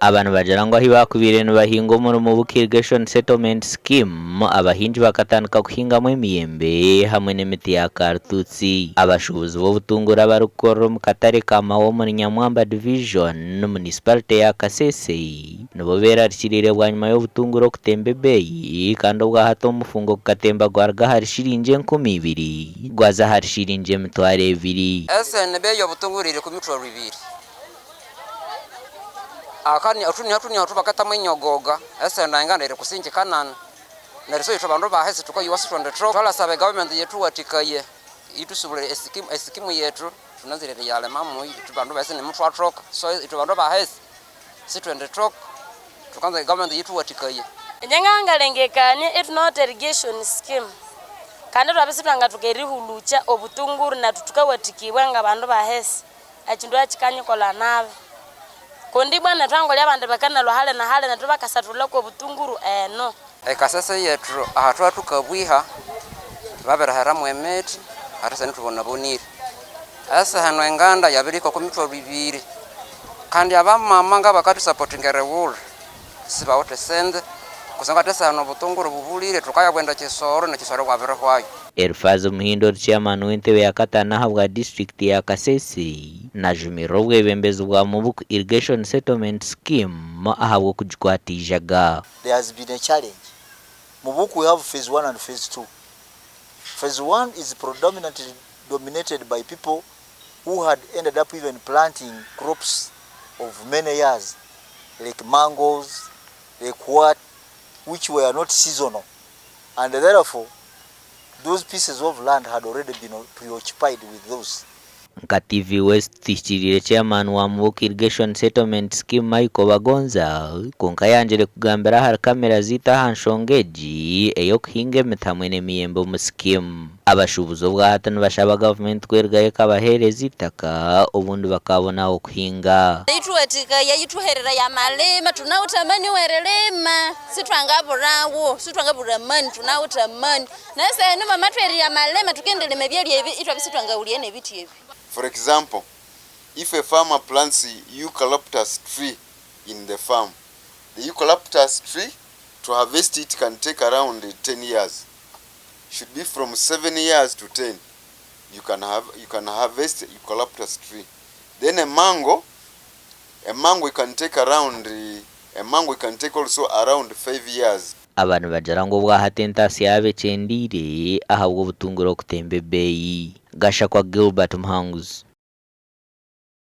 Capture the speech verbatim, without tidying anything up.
Aba nibagira ngu ahi bakubire nibahinga omuri Mubuku Irrigation Settlement Scheme, abahingi bakatandika kuhingamu emiyembe hamwe n'emiti ya kartutsi. Abashubuzi b'obutunguru abari kukorera omu katare ka Mawa omuri Nyamwamba Division, Municipality ya Kasese, nibo berarikirire bwanyima y'obutunguru okutemba ebeeyi, kandi obwahati omufungo gukatemba gwaruga ahari shilingi enkumi ibiri gwaza ahari shilingi emitwaro ebiri. Esente ebeeyi y'obutunguru eri ku mitwaro ibiri. Aka ni, otu niho, otu niho tubakatamu enyogoga, esente enganda eri kusingi kanani. Neryo so itwe abandu bahesi tukayowa sitwendithoka. Twalasaba egavumenti yethuwathikaye, yitusubulire esikimu, esikimu yethu, thunanzire eriyalima muyi, itwe bandu bahesi nimutwathoka. So itwe bandu bahesi sitwendithoka, thukanza egavumenti yithuwathikaye. Ingye ngabya ngalengekania ithunawithe irrigation scheme, kandi ithwabya sithwangathoka erihulukya obutunguru nethu thukawathikibwa ngabandu bahesi. Ekindu ekyo kikanyikolha nabi. Kundi ibwa nethu hanguli abandi bakanalwa hali na hali nethu bakasathulha kw'obutunguru eno. Ekasese yethu ahathuha thukabwiha, babiriheramu emithi, athi seheno ithubonabonire. Eseheno enganda yabirihika oko mithwalhu ibiri. Kandi abamama ngabakathusapotinga erighulha, sibawithe esente, kusangwa athi eseheno obutunguru bubulire, thukayabwenda ekisoro, n'ekisoro ibwabirihwayo. Elifazo Muhindo ori chairman w'entebe ya katano ahabwa district ya Kasese, najumirira obwebembezi bwa Mubuku Irrigation Settlement Scheme ahabw'okugikwatijaga. There has been a challenge. Mubuku, we have phase one and phase two. Phase one is predominantly dominated by people who had ended up even planting crops of many years, like mangoes, like what, which were not seasonal. And therefore, those pieces of land had already been preoccupied with those. Nka T V West thuhikirire chairman wa Mubuku Irrigation Settlement Scheme Michael Bagonza, konka yangire kugambira ahari camera zithu aha nshonga egi ey'okuhinga emithi hamwe n'emiyembe omu scheme. Abashubuzi obwahati nibashaba gavumenti kweriga yikabahereza itaka obundi bakabona ah'okuhinga. Yithuwathikaya, yithuhereraya amalima, thunawithe amani w'erilima, sithwangabulawo, sithwangabula amani, thunawithe amani. Neryo seheno bamathwererya amalima, thukendilima ebyalya ebi, ithwabya sithwangawulya n'ebithi ebi. For example, if a farmer plants eucalyptus tree in the farm, the eucalyptus tree, to harvest it can take around ten years. Should be from seven years to ten. You can have, you can harvest eucalyptus tree. Then a mango, a mango can take around, a mango can take also around five years. Aba nibagira ngu obwahati entasi yabekyendiire ahabw'obutunguru okutemba ebeeyi. Gashakwa Gilbert Muhanguzi.